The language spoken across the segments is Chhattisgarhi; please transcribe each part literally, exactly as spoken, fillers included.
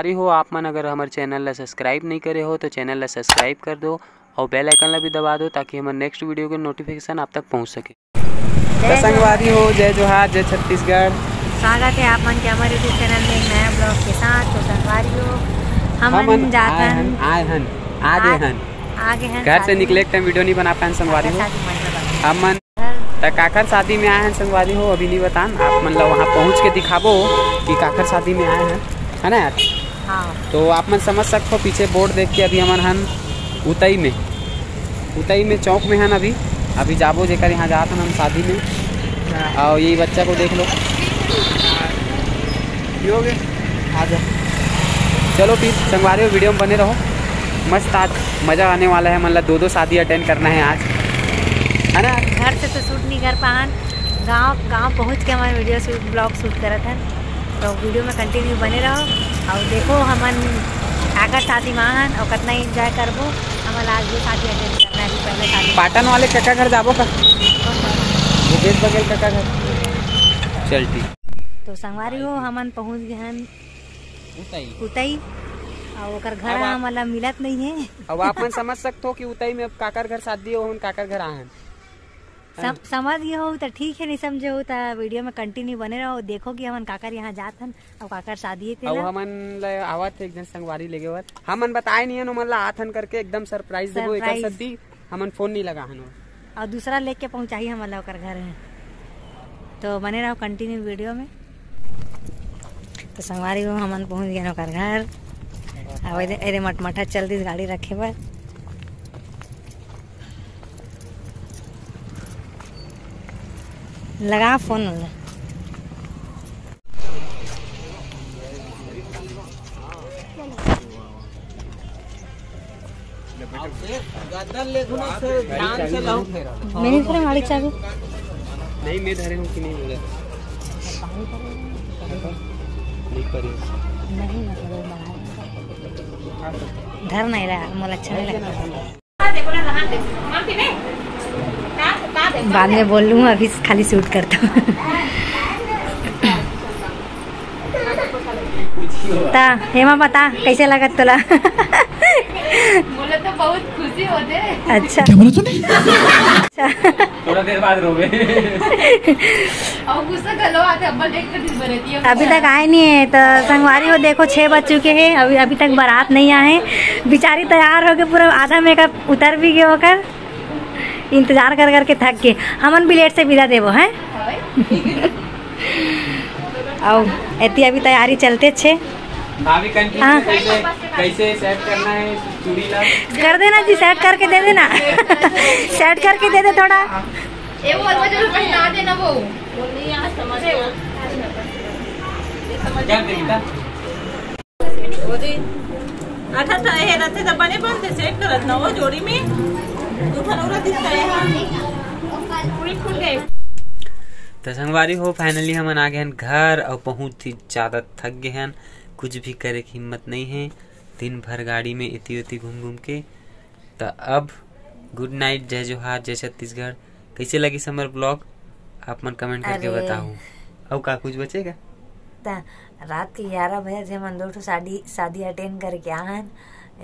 अरे हो, आप मन अगर हमर चैनल ला सब्सक्राइब नहीं करे हो तो चैनल ला सब्सक्राइब कर दो और बेल आइकन ला भी दबा दो, ताकि हमर नेक्स्ट वीडियो के नोटिफिकेशन आप तक पहुंच सके। तो संगवारी हो, जय जोहार, जय छत्तीसगढ़। स्वागत है आप मन के हमारे YouTube चैनल में एक नया ब्लॉग के साथ। तो संगवारी हो, हम हमन जात आए हन, हन, आए हन, आगे आ-, हन। आगे हन घर से शादी निकले में। के टाइम वीडियो नहीं बना पाए संगवारी हो। शादी में मतलब हमन घर। त काकर शादी में आए हन संगवारी हो, अभी नहीं बतान, आप मन ला वहाँ पहुँच के दिखाबो कि काकर शादी में आए हन, है ना यार? हाँ। तो आप मन समझ सकते हो, पीछे बोर्ड देख के अभी हमन हन उतई में, उतई में चौक में हन अभी। अभी जाबो जेकर यहाँ जात हन हम शादी में। हाँ। और यही बच्चा को देख लो। ये हो गए। आ जा। चलो फिर संगवारी हो, वीडियो में बने रहो, मस्त आज मज़ा आने वाला है। मतलब दो दो शादी अटेंड करना है आज, है ना? घर से तो शूट नहीं कर पान, गांव, गांव पहुंच के हमारे वीडियो शूट, ब्लॉग शूट करत हन। तो वीडियो में कंटिन्यू बने रहो और देखो हमन काकर शादी में हन और कितना एंजॉय करबो। हमन आज भी शादी अटेंड करना है, अभी पहले शादी। पाटन वाले कका घर जाबो का? कौन सा? भूपेश बघेल कका घर। चल ठीक। तो संगवारी हो, हमन पहुंच गए हन उतई। उतई। और ओकर घर अब आप हमन ला मिलत नहीं है। अब आप मन समझ सकते हो कि उतई में अब काकर घर शादी हो, हम काकर घर आए हन। सम-, समझ गए हो तो ठीक है, नहीं समझे हो तो वीडियो में कंटिन्यू बने रहो, देखो कि हमन काकर यहाँ जात हन और काकर शादी है अउ तेला। हमन ल आवत है एक जन संगवारी लेगे बर, हमन बताए नहीं हन ओमन ला आत हन करके, एकदम सरप्राइज देबो एकर सरप्राइज। सती हमन फोन नहीं लगा हन। और दूसरा लेके पहुँचाही हमन ला ओकर घर में। तो बने रहो कंटिन्यू वीडियो में। तो संगवारी हो, हमन पहुँच गए ओकर घर। अब एदे, एदे मटमठा चल दिस गाड़ी रखे बर। लगा फोन वाला। गद्दल ले घुमा से ध्यान से लाओ फेरा। मैं नहीं धरे गाड़ी चाबी। नहीं, मैं धरे हूँ कि नहीं बोले। नहीं पड़ी। नहीं, मतलब, बाहर। धर नहीं रहा, मोला अच्छा नहीं लगता। बाद में बोल लूँ, अभी खाली शूट करता हूँ। ता हेमा बता, कैसे लगत तोला? बोले तो बहुत खुशी होते। अच्छा। क्या बोला तूने? अच्छा। थोड़ा देर बाद रोवे। और गुस्सा गलो आते, अब देख के दिल भरे दिए। अभी तक आए नहीं है, तो संगवारी हो देखो, छः बज चुके हैं, अभी, अभी तक बारात नहीं आए हैं। बेचारी तैयार होके पूरा आधा मेकअप उतर भी गया होकर, इंतजार कर करके थक गए। हमन भी लेट से विदा देबो, हैं? अउ एती अभी तैयारी चलते छे। भाभी, कंटिन्यू हाँ। कैसे, कैसे सेट करना है चूड़ी ला? कर देना जी, सेट करके दे देना। सेट करके दे दे थोड़ा। ए, वो अलवा जरूर पहना देना वो। क्या बेटा? ओ जी, अच्छा, अच्छा, ये रथे तो बने बनते सेट करत ना वो जोड़ी में। तू थनौरा दिखता है, हाँ। पूरी खुल गई। तो संगवारी हो, फाइनली हमन आ गए हन घर और बहुत ही ज़्यादा थक गए हन, कुछ भी करे की हिम्मत नहीं है। दिन भर गाड़ी में इति उति घूम घूम के। तो अब गुड नाइट, जय जोहार, जय छत्तीसगढ़। कैसे लगिस हमर ब्लॉग, आप मन कमेंट करके अरे। बताओ। अउ का कुछ बचेगा? ता रात के ग्यारह बजे से हमन दो ठो शादी, शादी अटेंड करके आहन,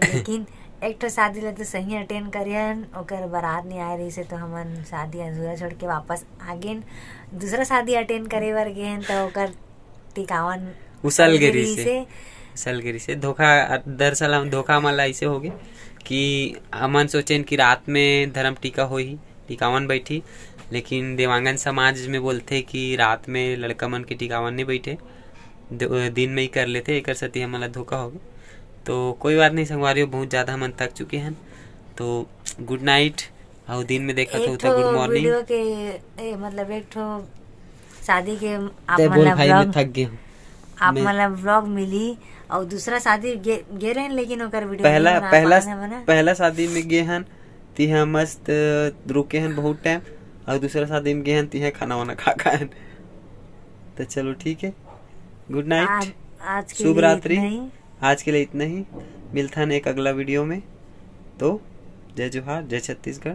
लेकिन एक ठो शादी ला तो सही अटेंड करे हन, ओकर बारात नहीं आए रही से तो हमन शादी अधूरा छोड़ के वापस आ गेन। दूसरा शादी अटेंड करे बर गे हन तो ओकर टिकावन उसल गे रहिसे। उसल गे रहिसे। धोखा, दरअसल हम धोखा हमन ला अइसे होगे कि हमन सोचेन कि रात में धर्म टीका होही, टिकावन बैठी, लेकिन देवांगन समाज में बोलथे कि रात में लड़का मन के टिकावन नहीं बैठे, द-, दिन में ही कर लेथे, एकर सेती हमन ला धोखा होगे। तो कोई बात नहीं संगवारी हो, बहुत ज़्यादा हमन थक चुके हन। तो गुड नाइट। अउ दिन में देखत एक हो तो ठो गुड मॉर्निंग। वीडियो के, ए, मतलब एक ठो शादी के आप ते बोल मतलब भाई, मैं व्लॉग, थक गया हूँ। आप मैं मतलब व्लॉग मिली अउ दूसरा शादी गे, गे रहेन, लेकिन ओकर वीडियो पहला, नहीं बना पहला, पाए हन, है ना? पहला शादी में गे हन, तिहा मस्त रुके हन बहुत टाइम, अउ दूसरा शादी में गे हन, तिहा खाना वाना खा खाए हन। तो चलो ठीक है, गुड नाइट, आज, आज के शुभ लिए रात्रि। इतना ही। आज के लिए इतना ही, मिलथन एक अगला वीडियो में। तो जय जोहार, जय छत्तीसगढ़।